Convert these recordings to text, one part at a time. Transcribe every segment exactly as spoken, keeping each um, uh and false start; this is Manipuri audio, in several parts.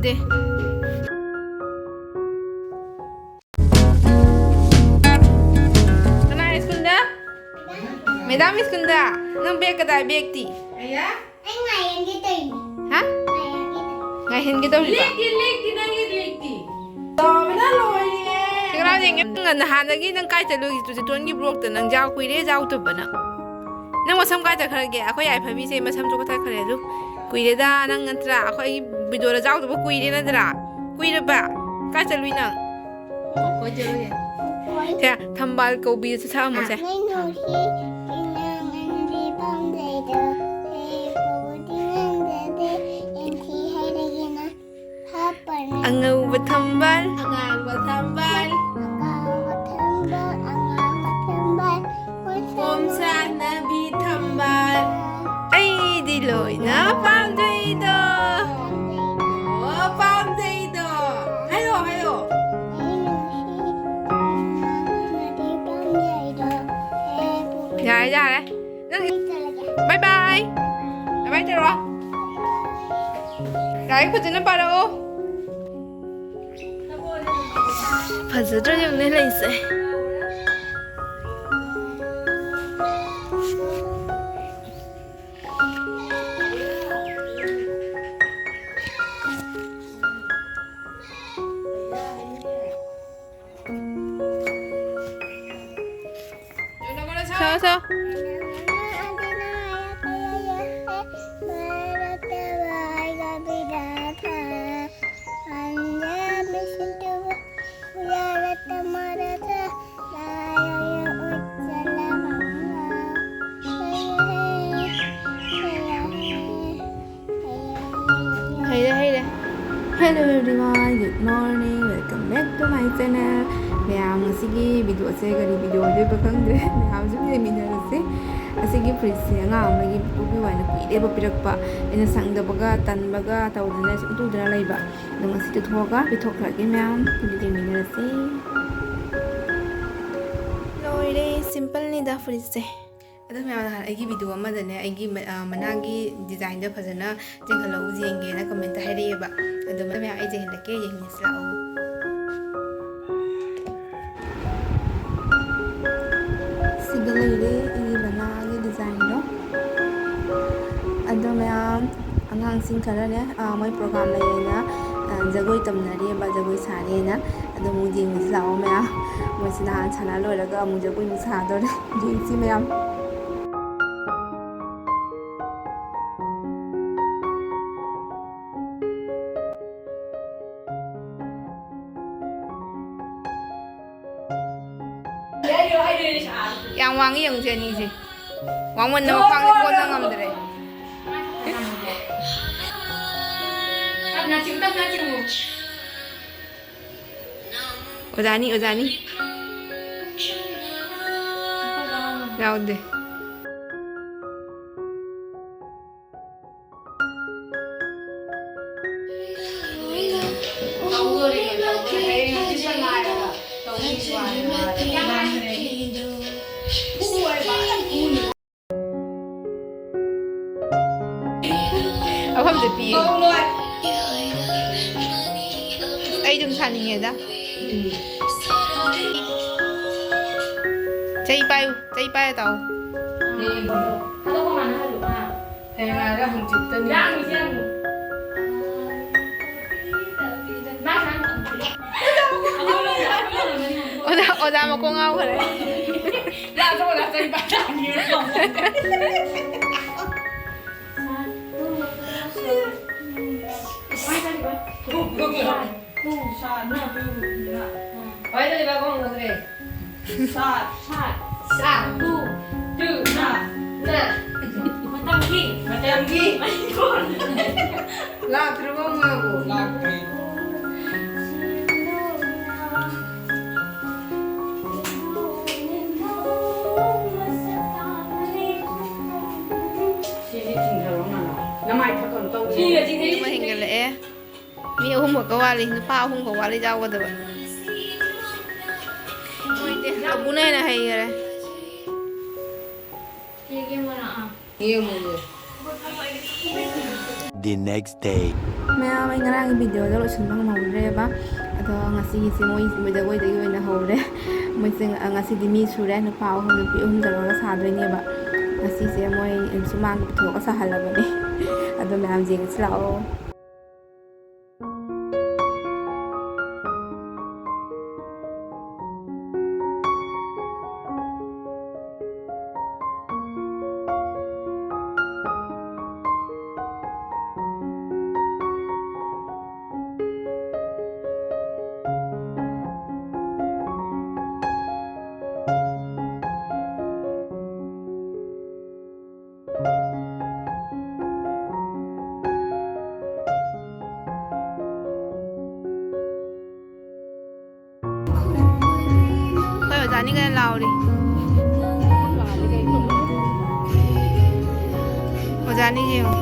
ꯗꯦ꯫ ꯀꯅꯥ ꯁ꯭ꯀꯨꯜꯗ? ꯃꯦꯗꯥꯝ ꯁ꯭ꯀꯨꯜꯗ? ꯅꯪ ꯕꯦꯒ ꯀꯗꯥꯏ, ꯕꯦꯒꯇꯤ? ꯑꯩ ꯉꯥꯏꯍꯟꯒꯦ ꯇꯧꯔꯤꯅꯤ꯫ ꯍꯥ? ꯉꯥꯏꯍꯟꯒꯦ ꯇꯧꯔꯤꯅꯤ꯫ ꯉꯥꯏꯍꯟꯒꯦ ꯇꯧꯔꯤꯕ? ꯂꯦꯛꯇꯤ, ꯂꯦꯛꯇꯤ, ꯅꯪꯒꯤ ꯂꯦꯛꯇꯤ꯫ ꯇꯧꯔꯃꯤꯅ ꯂꯣꯏꯔꯦ꯫ ꯁꯤꯡꯒꯔꯥꯎ ꯌꯦꯡꯉꯦ꯫ ꯅꯪ ꯅꯍꯥꯟꯗꯒꯤ ꯅꯪ ꯀꯥꯏ ꯆꯠꯂꯨꯏ? ꯆꯤꯇꯣꯟꯒꯤ ꯕ꯭ꯂꯣꯛꯇ ꯅꯪ ꯌꯥꯎ-, ꯀꯨꯏꯔꯦ ꯌꯥꯎꯗꯕ ꯅꯪ꯫ ꯅꯪ ꯃꯁꯝ ꯀꯥꯏ ꯆꯠꯈ꯭ꯔꯒꯦ? ꯑꯩꯈꯣꯏ ꯌꯥꯏꯐꯕꯤꯁꯦ ꯃꯁꯝꯁꯨ ꯀꯛꯊꯠꯈ꯭ꯔꯦ ꯑꯗꯨ꯫ ꯀꯨꯏꯔꯦꯗ ꯅꯪ ꯅꯠꯇ꯭ꯔꯥ? ꯑꯩꯈꯣꯏꯒꯤ ꯚꯤꯗꯤꯑꯣꯗ ꯌꯥꯎꯗꯕ ꯀꯨꯏꯔꯦ ꯅꯠꯇ꯭ꯔꯥ? ꯀꯨꯏꯔꯕ? ꯀꯥꯏ ꯆꯠꯂꯨꯏ ꯅꯪ? ꯀꯣꯏ ꯆꯠꯂꯨꯏ꯫ ꯁꯦ, ꯊꯝꯕꯥꯜ ꯀꯧꯕꯤꯗꯁꯨ ꯁꯛꯑꯝꯃꯣꯁꯦ꯫ ꯅꯪ ꯅꯨꯡꯁꯤ, ꯅꯪ ꯑꯩꯗꯤ ꯄꯥꯝꯖꯩꯗꯣ꯫ ꯍꯦ ꯄꯥꯎꯗꯤ ꯉꯝꯖꯗꯦ, ꯌꯦꯡꯊꯤ ꯍꯥꯏꯔꯒꯦꯅ ꯍꯥꯞꯄꯅꯦ꯫ ꯑꯉꯧꯕ ꯊꯝꯕꯥꯜ꯫ ꯑꯉꯥꯡꯕ ꯊꯝꯕꯥꯜ꯫ ꯑꯉꯥꯡꯕ ꯊꯝꯕꯥꯜ, ꯑꯉꯥꯡꯕ ꯊꯝꯕꯥꯜ, ꯄꯣꯝꯁꯥꯅꯕꯤ ꯊꯝꯕꯥꯜ꯫ ꯑꯩꯗꯤ ꯂꯣꯏꯅ ꯄꯥꯝꯖꯩꯗꯣ꯫ ꯑꯣ, ꯄꯥꯝꯖꯩꯗꯣ꯫ ꯍꯥꯏꯔꯛꯑꯣ, ꯍꯥꯏꯔꯛꯑꯣ꯫ ꯌꯥꯔꯦ, ꯌꯥꯔꯦ꯫ ꯅꯪ ꯕꯥꯏ ꯕꯥꯏ꯫ ꯕꯥꯏ ꯕꯥꯏ ꯇꯧꯔꯣ꯫ ꯂꯥꯏꯔꯤꯛ ꯐꯖꯅ ꯄꯥꯔꯛꯑꯣ꯫ ꯐꯖꯗ꯭ꯔꯣ ꯌꯦꯡꯉꯨꯅꯦ ꯂꯩꯁꯦ꯫ 서, 서. ꯍꯩꯔꯦ, ꯍꯩꯔꯦ꯫ Hello everyone, good morning, welcome back to my channel. ꯃꯌꯥꯝ, ꯉꯁꯤꯒꯤ ꯚꯤꯗꯤꯑꯣꯁꯦ ꯀꯔꯤ ꯚꯤꯗꯤꯑꯣ ꯑꯣꯏꯗꯣꯏꯕ ꯈꯪꯗ꯭ꯔꯦ꯫ ꯃꯌꯥꯝ ꯁꯨꯝ ꯌꯦꯡꯃꯤꯟꯅꯔꯁꯦ꯫ ꯑꯁꯤꯒꯤ ꯐꯨꯔꯤꯠꯁꯦ ꯑꯉꯥꯡ ꯑꯃꯒꯤ ꯄꯨꯄꯨꯒꯤ ꯑꯣꯏꯅ ꯀꯨꯏꯔꯦꯕ ꯄꯤꯔꯛꯄ꯫ ꯑꯩꯅ ꯁꯪꯗꯕꯒ ꯇꯟꯕꯒ ꯇꯧꯗꯅ ꯁꯨꯝ ꯇꯨꯗꯅ ꯂꯩꯕ꯫ ꯑꯗꯣ ꯉꯁꯤ ꯇꯨꯊꯣꯛꯑꯒ ꯄꯤꯊꯣꯛꯈ꯭ꯔꯒꯦ ꯃꯌꯥꯝ꯫ ꯑꯗꯨꯗꯤ ꯌꯦꯡꯃꯤꯟꯅꯔꯁꯦ꯫ ꯂꯣꯏꯔꯦ, ꯁꯤꯝꯄꯜꯅꯤꯗ ꯐꯨꯔꯤꯠꯁꯦ꯫ ꯑꯗꯣ ꯃꯌꯥꯝ, ꯅꯍꯥꯟ ꯑꯩꯒꯤ ꯚꯤꯗꯤꯑꯣ ꯑꯃꯗꯅꯦ, ꯑꯩꯒꯤ ꯃ-, ꯑ, ꯃꯅꯥꯒꯤ ꯗꯤꯖꯥꯏꯟꯗꯣ ꯐꯖꯅ ꯆꯦꯟꯍꯜꯂꯛꯎ ꯌꯦꯡꯒꯦꯅ ꯀꯃꯦꯟꯇ ꯍꯥꯏꯔꯛꯑꯦꯕ꯫ ꯑꯗꯣ ꯃꯌꯥꯝ, ꯑꯩ ꯆꯦꯟꯍꯜꯂꯛꯀꯦ, ꯌꯦꯡꯃꯤꯟꯅꯁꯤ ꯂꯥꯛꯑꯣ꯫ ꯁꯤꯗ ꯂꯩꯔꯦ ꯑꯩꯒꯤ ꯃꯅꯥꯒꯤ ꯗꯤꯖꯥꯏꯟꯗꯣ꯫ ꯑꯗꯣ ꯃꯌꯥꯝ, ꯑꯉꯥꯡꯁꯤꯡ ꯈꯔꯅꯦ, ꯑ, ꯃꯣꯏ ꯄ꯭ꯔꯣꯒ꯭ꯔꯥꯝ ꯂꯩꯌꯦꯅ, ꯑ, ꯖꯒꯣꯏ ꯇꯝꯅꯔꯤꯑꯕ, ꯖꯒꯣꯏ ꯁꯥꯅꯤꯅ꯫ ꯑꯗꯣ ꯑꯃꯨꯛ ꯌꯦꯡꯉꯨꯁꯤ ꯂꯥꯛꯑꯣ ꯃꯌꯥꯝ꯫ ꯃꯣꯏꯁꯤ ꯅꯍꯥꯟ ꯁꯥꯟꯅ ꯂꯣꯏꯔꯒ ꯑꯃꯨꯛ ꯖꯒꯣꯏ ꯑꯃꯨꯛ ꯁꯥꯗꯣꯔꯦ꯫ ꯌꯦꯡꯁꯤ ꯃꯌꯥꯝ꯫ ꯌꯥꯝ ꯋꯥꯡꯉꯤ, ꯌꯦꯡꯉꯨꯁꯦ ꯑꯅꯤꯁꯦ꯫ ꯋꯥꯡꯃꯟꯗꯅ ꯃꯈ꯭ꯋꯥꯡꯁꯦ ꯀꯣꯟꯕ ꯉꯝꯗ꯭ꯔꯦ꯫ ꯑꯣꯖꯥꯅꯤ, ꯑꯣꯖꯥꯅꯤ꯫ ꯌꯥꯎꯗꯦ꯫ ꯃꯐꯝꯁꯦ ꯄꯤꯌꯦ꯫ ꯑꯩ ꯑꯗꯨꯝ ꯁꯥꯅꯤꯡꯉꯦꯗ꯫ ꯆꯩ ꯄꯥꯏꯌꯨ, ꯆꯩ ꯄꯥꯏꯔ ꯇꯥꯎ꯫ ꯍꯌꯦꯡ ꯍꯥꯏꯔ ꯍꯪꯆꯤꯠꯇꯅꯤ꯫ ꯑꯣꯖꯥ, ꯑꯣꯖꯥ ꯃꯀꯣꯛ ꯉꯥꯎꯈ꯭ꯔꯦ꯫ ꯀꯃꯥꯏꯅ ꯇꯧꯔꯤꯕ? Two, two, two. ꯁꯥ, ꯅ, ꯇꯨ, ꯅ꯫ ꯀꯃꯥꯏꯅ ꯇꯧꯔꯤꯕ? ꯀꯃꯥꯏꯅ ꯇꯧꯔꯤꯕ? ꯁꯥ, ꯁꯥ, ꯁꯥ, ꯇꯨ, ꯇꯨ, ꯅ, ꯅ꯫ ꯃꯇꯝꯒꯤ꯫ ꯃꯇꯝꯒꯤ꯫ ꯂꯥꯛꯇ꯭ꯔꯤꯕꯣ ꯃꯥꯕꯨ? ꯂꯥꯛꯇ꯭ꯔꯤ꯫ ꯁꯤꯗꯤ ꯆꯤꯡꯊꯔꯣ ꯃꯥꯅ꯫ ꯅꯃꯥꯏ ꯊꯛꯀꯅꯨ ꯇꯧꯕꯅꯦ꯫ ꯁꯤꯒ ꯆꯤꯡꯊꯔꯤ꯫ ꯃꯤ ꯑꯃ ꯍꯦꯟꯒꯠꯂꯛꯑꯦ꯫ ꯃꯤ ꯑꯍꯨꯝ ꯈꯛꯇ ꯋꯥꯠꯂꯤ꯫ ꯅꯨꯄꯥ ꯑꯍꯨꯝ ꯈꯛ ꯋꯥꯠꯂꯤ ꯌꯥꯎꯒꯗꯕ꯫ ꯃꯣꯏꯗꯤ ꯑꯕꯨꯅ ꯍꯦꯟꯅ ꯍꯩꯈꯔꯦ꯫ The next day. ꯃꯌꯥꯝ, ꯑꯩ ꯉꯔꯥꯡꯒꯤ ꯚꯤꯗꯤꯑꯣꯗꯣ ꯂꯣꯏꯁꯤꯟꯕ ꯉꯝꯍꯧꯗ꯭ꯔꯦꯕ꯫ ꯑꯗꯣ ꯉꯁꯤꯒꯤꯁꯦ ꯃꯣꯏ, ꯃꯣꯏ ꯖꯒꯣꯏꯗꯒꯤ ꯑꯣꯏꯅ ꯍꯧꯔꯦ꯫ ꯃꯣꯏꯁꯦ ꯉ-, ꯉꯁꯤꯗꯤ ꯃꯤ ꯁꯨꯔꯦ, ꯅꯨꯄꯥ ꯑꯍꯨꯝ, ꯅꯨꯄꯤ ꯑꯍꯨꯝ ꯇꯧꯔꯒ ꯁꯥꯗꯣꯏꯅꯦꯕ꯫ ꯉꯁꯤꯁꯦ ꯃꯣꯏ ꯁꯨꯃꯥꯡꯗ ꯄꯨꯊꯣꯛꯑꯒ ꯁꯥꯍꯜꯂꯕꯅꯦ꯫ ꯑꯗꯣ ꯃꯌꯥꯝ ꯌꯦꯡꯁꯤ ꯂꯥꯛꯑꯣ꯫ ꯑꯩꯈꯣꯏ ꯑꯣꯖꯥꯅꯤꯒꯅ ꯂꯥꯎꯔꯤ꯫ ꯑꯣꯖꯥꯅꯤ ꯌꯦꯡꯉꯨ꯫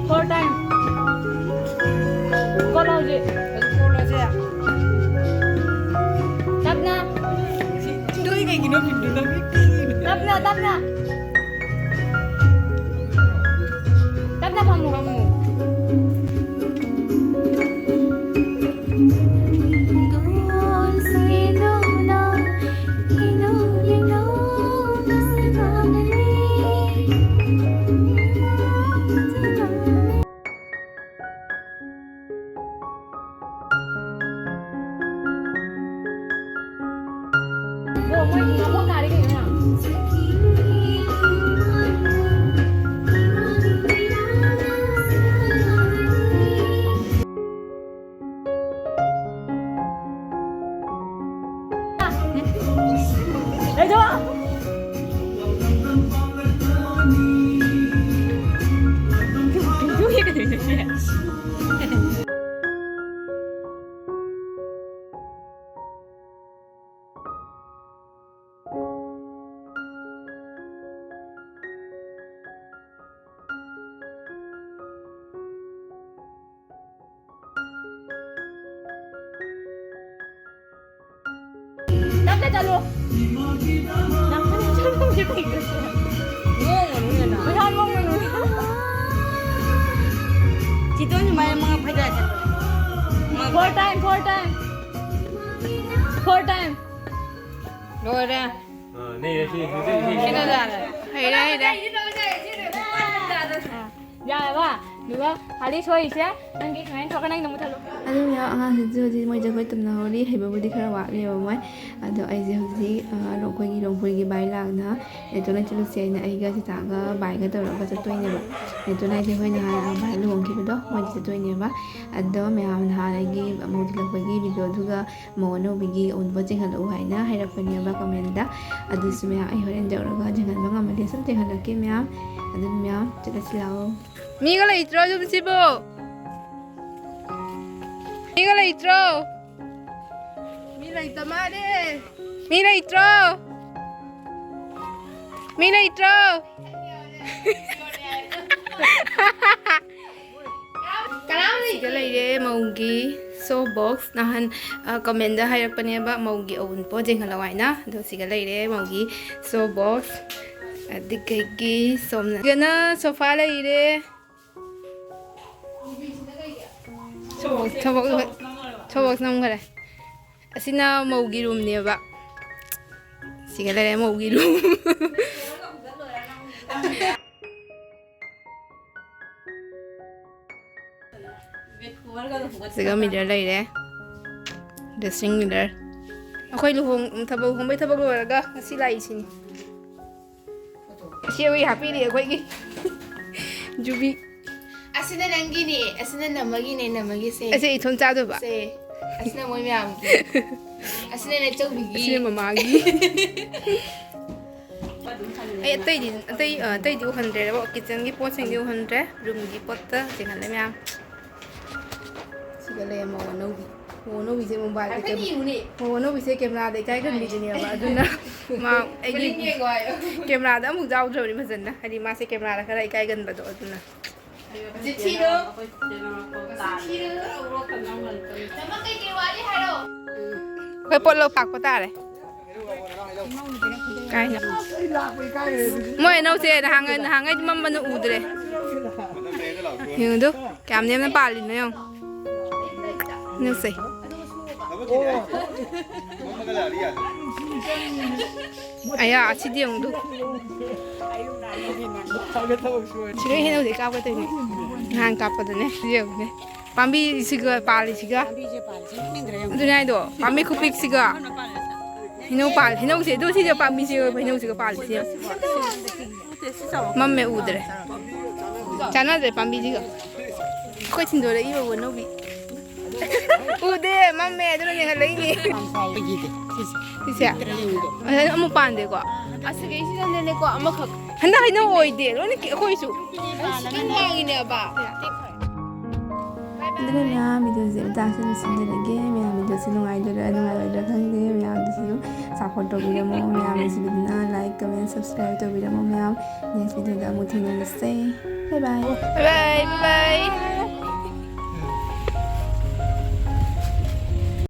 Four time. ꯀꯣꯜꯂꯣ ꯍꯧꯖꯤꯛ꯫ ꯍꯧꯖꯤꯛ ꯀꯣꯜꯂꯣꯁꯦ꯫ ꯇꯞꯅ꯫ ꯅꯣꯏ ꯀꯩꯒꯤꯅꯣ ꯕꯤꯟꯗꯨ ꯅꯪꯗꯤ ꯀꯩꯒꯤꯅꯣ? ꯇꯞꯅ, ꯇꯞꯅ꯫ ꯇꯞꯅ ꯐꯝꯃꯨ꯫ ꯐꯝꯃꯨ꯫ ꯆꯠꯂꯣ꯫ ꯅꯪ ꯆꯠꯂꯣ, ꯀꯩꯗꯧꯔꯒꯦ? ꯉꯣꯡꯉꯨꯅꯨ ꯍꯦꯟꯅ꯫ ꯄꯩꯁꯥ ꯉꯣꯡꯉꯨꯅꯨ꯫ ꯁꯤꯗ ꯑꯣꯏꯅ ꯃꯌꯥꯝ ꯃꯉꯥ ꯐꯩꯗ ꯆꯠꯄ꯫ ꯃꯉꯥ four time, four time. Four time. ꯂꯣꯏꯔꯦ꯫ ꯑ, ꯅꯦ, ꯁꯤ, ꯁꯤ, ꯁꯤ, ꯁꯤ꯫ ꯁꯤꯅ ꯌꯥꯔꯦ꯫ ꯍꯩꯔꯦ, ꯍꯩꯔꯦ꯫ ꯑ, ꯌꯥꯔꯕ? ꯑꯗꯨꯒ ꯍꯥꯏꯗꯤ ꯁꯣꯏꯔꯤꯁꯦ ꯅꯪꯒꯤ ꯁꯨꯃꯥꯏꯅ ꯊꯣꯛꯑꯒ ꯅꯪꯒꯤꯗꯣ ꯃꯨꯠꯊꯠꯂꯣ꯫ ꯑꯗꯨ ꯃꯌꯥꯝ ꯑꯉꯥꯡꯁꯤꯡꯁꯨ ꯍꯧꯖꯤꯛ ꯃꯣꯏ ꯖꯒꯣꯏ ꯇꯝꯅꯍꯧꯔꯤ, ꯍꯩꯕꯕꯨꯗꯤ ꯈꯔ ꯋꯥꯠꯂꯤꯕ ꯃꯣꯏ꯫ ꯑꯗꯣ ꯑꯩꯁꯦ ꯍꯧꯖꯤꯛ, ꯑ, ꯑꯩꯈꯣꯏꯒꯤ ꯂꯣꯡꯄꯣꯏꯒꯤ ꯚꯥꯏ ꯂꯥꯛꯅ ꯅꯦꯇꯣꯟꯅ ꯆꯠꯂꯨꯁꯦ ꯍꯥꯏꯅ ꯑꯩꯒ ꯆꯤꯆꯥꯒ ꯚꯥꯏꯒ ꯇꯧꯔꯒ ꯆꯠꯇꯣꯏꯅꯦꯕ꯫ ꯅꯦꯇꯣꯟ ꯍꯥꯏꯁꯦ ꯑꯩꯈꯣꯏ ꯅꯍꯥꯟ, ꯑ, ꯚꯥꯏ ꯂꯨꯍꯣꯡꯈꯤꯕꯗꯣ ꯃꯣꯏꯗ ꯆꯠꯇꯣꯏꯅꯦꯕ꯫ ꯑꯗꯣ ꯃꯌꯥꯝ ꯅꯍꯥꯟ ꯑꯩꯒꯤ ꯃꯧ ꯊꯤꯜꯂꯛꯄꯒꯤ ꯚꯤꯗꯤꯑꯣꯗꯨꯒ ꯃꯧ ꯑꯅꯧꯕꯤꯒꯤ ꯑꯎꯟꯄꯣꯠ ꯆꯦꯟꯍꯜꯂꯛꯎ ꯍꯥꯏꯅ ꯍꯥꯏꯔꯛꯄꯅꯦꯕ comment-ꯇ꯫ ꯑꯗꯨꯁꯨ ꯃꯌꯥꯝ ꯑꯩ ꯍꯣꯔꯦꯟ ꯌꯧꯔꯒ ꯆꯦꯟꯍꯟꯕ ꯉꯝꯃꯗꯤ ꯁꯨꯝ ꯆꯦꯟꯍꯜꯂꯛꯀꯦ ꯃꯌꯥꯝ꯫ ꯑꯗꯨꯝ ꯃꯌꯥꯝ ꯆꯠꯂꯁꯤ ꯂꯥꯛꯑꯣ꯫ ꯃꯤꯒ ꯂꯩꯇ꯭ꯔꯣ ꯌꯨꯝꯁꯤꯕꯨ? ꯃꯤꯒ ꯂꯩꯇ꯭ꯔꯣ? ꯃꯤ ꯂꯩꯇ ꯃꯥꯜꯂꯦ꯫ ꯃꯤ ꯂꯩꯇ꯭ꯔꯣ? ꯃꯤ ꯂꯩꯇ꯭ꯔꯣ? ꯀꯅꯥꯝ ꯂꯩꯇꯦ꯫ ꯁꯤꯒ ꯂꯩꯔꯦ ꯃꯧꯒꯤ show box꯫ ꯅꯍꯥꯟ, ꯑ, comment-ꯗ ꯍꯥꯏꯔꯛꯄꯅꯦꯕ ꯃꯧꯒꯤ ꯑꯎꯟꯄꯣꯠ ꯌꯦꯡꯍꯜꯂꯣ ꯍꯥꯏꯅ꯫ ꯑꯗꯣ ꯁꯤꯒ ꯂꯩꯔꯦ ꯃꯧꯒꯤ show box꯫ ꯑꯗꯒꯤ ꯁꯣꯝꯅ ꯁꯤꯒꯅ sofa ꯂꯩꯔꯦ꯫ Show box, show box, show box ꯅꯝꯈꯔꯦ꯫ ꯑꯁꯤꯅ ꯃꯧꯒꯤ room-ꯅꯦꯕ꯫ ꯁꯤꯒ ꯂꯩꯔꯦ ꯃꯧꯒꯤ room꯫ ꯁꯤꯒ mirror ꯂꯩꯔꯦ, dressing mirror꯫ ꯑꯩꯈꯣꯏ ꯂꯨꯍꯣꯡ-, ꯊꯕꯛ, ꯂꯨꯍꯣꯡꯕꯩ ꯊꯕꯛ ꯂꯣꯏꯔꯒ ꯉꯁꯤ ꯂꯥꯛꯏꯁꯤꯅꯤ꯫ ꯁꯤ ꯑꯩꯈꯣꯏ ꯍꯥꯞꯄꯤꯔꯤ ꯑꯩꯈꯣꯏꯒꯤ ꯖꯨꯕꯤ꯫ ꯑꯁꯤꯅ ꯅꯪꯒꯤꯅꯦ, ꯑꯁꯤꯅ ꯅꯝꯃꯒꯤꯅꯦ, ꯅꯝꯃꯒꯤꯁꯦ꯫ ꯑꯁꯤ ꯏꯊꯣꯟ ꯆꯥꯗꯣꯏꯕ? ꯁꯦ, ꯑꯁꯤꯅ ꯃꯣꯏ ꯃꯌꯥꯝꯒꯤ꯫ ꯑꯁꯤꯅ ꯅꯆꯧꯕꯤꯒꯤ꯫ ꯑꯁꯤꯅ ꯃꯃꯥꯒꯤ꯫ ꯑꯩ ꯑꯇꯩꯗꯤ, ꯑꯇꯩ, ꯑ, ꯑꯇꯩꯗꯤ ꯎꯍꯟꯗ꯭ꯔꯦꯕ, kitchen-ꯒꯤ ꯄꯣꯠꯁꯤꯡꯗꯤ ꯎꯍꯟꯗ꯭ꯔꯦ, room-ꯒꯤ ꯄꯣꯠꯇ ꯆꯤꯡꯍꯜꯂꯦ ꯃꯌꯥꯝ꯫ ꯁꯤꯒ ꯂꯩꯔꯦ ꯃꯧ ꯑꯅꯧꯕꯤ꯫ ꯃꯧ ꯑꯅꯧꯕꯤꯁꯦ mobile-ꯗ ꯍꯥꯏꯐꯦꯠ ꯀꯦꯝ-, ꯌꯦꯡꯉꯨꯅꯦ꯫ ꯃꯧ ꯑꯅꯧꯕꯤꯁꯦ camera-ꯗ ꯏꯀꯥꯏ ꯈꯟꯕꯤꯗꯨꯅꯦꯕ, ꯑꯗꯨꯅ ꯃꯥ ꯑꯩꯒꯤ ꯃꯅꯤꯡ ꯌꯦꯡꯉꯣ ꯍꯥꯏꯌꯣ꯫ Camera-ꯗ ꯑꯃꯨꯛ ꯌꯥꯎꯗ꯭ꯔꯕꯅꯤ ꯐꯖꯅ, ꯍꯥꯏꯗꯤ ꯃꯥꯁꯦ camera-ꯗ ꯈꯔ ꯏꯀꯥꯏꯒꯟꯕꯗꯣ, ꯑꯗꯨꯅ꯫ ꯆꯤꯊꯤꯗꯣ꯫ ꯆꯤꯊꯤꯗꯣ꯫ ꯅꯪ ꯀꯩꯀꯩ ꯋꯥꯠꯂꯤ ꯍꯥꯏꯔꯣ꯫ ꯑꯩꯈꯣꯏ ꯄꯣꯠ ꯂꯧ ꯂꯥꯛꯄ ꯇꯥꯔꯦ꯫ ꯀꯥꯏꯅ? ꯃꯣꯏ ꯍꯩꯅꯧꯁꯦ ꯅꯍꯥꯟꯉꯩ, ꯅꯍꯥꯟꯉꯩꯗꯤ ꯃꯝꯕꯅ ꯎꯗ꯭ꯔꯦ꯫ ꯌꯦꯡꯉꯨꯗꯨ, ꯀꯌꯥꯝ ꯅꯦꯝꯅ ꯄꯥꯜꯂꯤꯅꯣ ꯌꯦꯡꯉꯨ꯫ ꯍꯩꯅꯧꯁꯦ꯫ ꯑꯌꯥ, ꯑꯁꯤꯗꯤ ꯌꯦꯡꯉꯨꯗꯨ꯫ ꯁꯤꯗꯩ ꯍꯩꯅꯧꯗꯤ ꯀꯥꯞꯀꯗꯣꯏꯅꯦ꯫ ꯅꯍꯥꯟ ꯀꯥꯞꯄꯗꯅꯦ꯫ ꯁꯤ ꯌꯦꯡꯉꯨꯅꯦ꯫ ꯄꯥꯝꯕꯤꯁꯤꯒ ꯄꯥꯜꯂꯤꯁꯤꯒ꯫ ꯄꯥꯝꯕꯤꯁꯦ ꯄꯥꯜꯂꯤꯁꯦ ꯅꯣꯛꯅꯤꯡꯗ꯭ꯔꯥ ꯌꯦꯡꯉꯨ꯫ ꯑꯗꯨꯅꯦ ꯍꯥꯏꯗꯣ, ꯄꯥꯝꯕꯤ ꯈꯨꯄꯤꯛꯁꯤꯒ꯫ ꯀꯩꯅꯣ ꯄꯥꯜꯂꯦ? ꯍꯩꯅꯧ ꯄꯥꯜ-, ꯍꯩꯅꯧꯁꯦ, ꯑꯗꯨ ꯁꯤꯁꯦ ꯄꯥꯝꯕꯤꯁꯦ, ꯍꯩꯅꯧꯁꯤꯒ ꯄꯥꯜꯂꯤꯁꯦ꯫ ꯃꯝꯃꯦ, ꯎꯗ꯭ꯔꯦ꯫ ꯆꯥꯟꯅꯗ꯭ꯔꯦ ꯄꯥꯝꯕꯤꯁꯤꯒ꯫ ꯑꯩꯈꯣꯏ ꯊꯤꯟꯗꯣꯔꯛꯏꯕ ꯋꯥꯅꯣꯕꯤ꯫ ꯎꯗꯦ, ꯃꯝꯃꯦ, ꯑꯗꯨꯅ ꯌꯦꯡꯍꯜꯂꯛꯏꯅꯦ꯫ ꯁꯤꯁꯦ? ꯑꯗꯨ ꯑꯃꯨꯛ ꯄꯥꯟꯗꯦꯀꯣ? ꯑꯁꯤꯒꯩꯁꯤꯗꯅꯦꯀꯣ, ꯑꯃꯈꯛ꯫ ꯍꯟꯗꯛ ꯍꯩꯅꯧ ꯑꯣꯏꯗꯦ, ꯂꯣꯏꯅ ꯀꯤ-, ꯑꯩꯈꯣꯏꯁꯨ꯫ ꯑꯁ, ꯌꯥꯝ ꯋꯥꯡꯉꯤꯅꯦꯕ꯫ ꯑꯗꯨꯅ ꯃꯌꯥꯝ ꯚꯤꯗꯤꯑꯣꯁꯦ ꯃꯇꯥꯡꯁꯤꯗ ꯂꯣꯏꯁꯤꯟꯖꯔꯒꯦ꯫ ꯃꯌꯥꯝ ꯚꯤꯗꯤꯑꯣꯁꯦ ꯅꯨꯡꯉꯥꯏꯗꯣꯏꯔꯥ ꯅꯨꯡꯉꯥꯏꯔꯣꯏꯗ꯭ꯔꯥ ꯈꯪꯗꯦ꯫ ꯃꯌꯥꯝꯗꯨꯁꯨ ꯑꯗꯨꯝ ꯁꯞꯄꯣꯔꯠ ꯇꯧꯕꯤꯔꯝꯃꯣ꯫ ꯃꯌꯥꯝ ꯅꯨꯡꯁꯤꯕꯤꯗꯨꯅ ꯂꯥꯏꯛ, ꯀꯃꯦꯟ, ꯁꯕꯁꯀ꯭ꯔꯥꯏꯕ ꯇꯧꯕꯤꯔꯝꯃꯣ꯫ ꯃꯌꯥꯝ ꯅꯦꯛꯁ ꯚꯤꯗꯤꯑꯣꯗ ꯑꯃꯨꯛ ꯊꯦꯡꯅꯔꯁꯦ꯫ ꯕꯥꯏ ꯕꯥꯏ꯫ ꯕꯥꯏ ꯕꯥꯏ꯫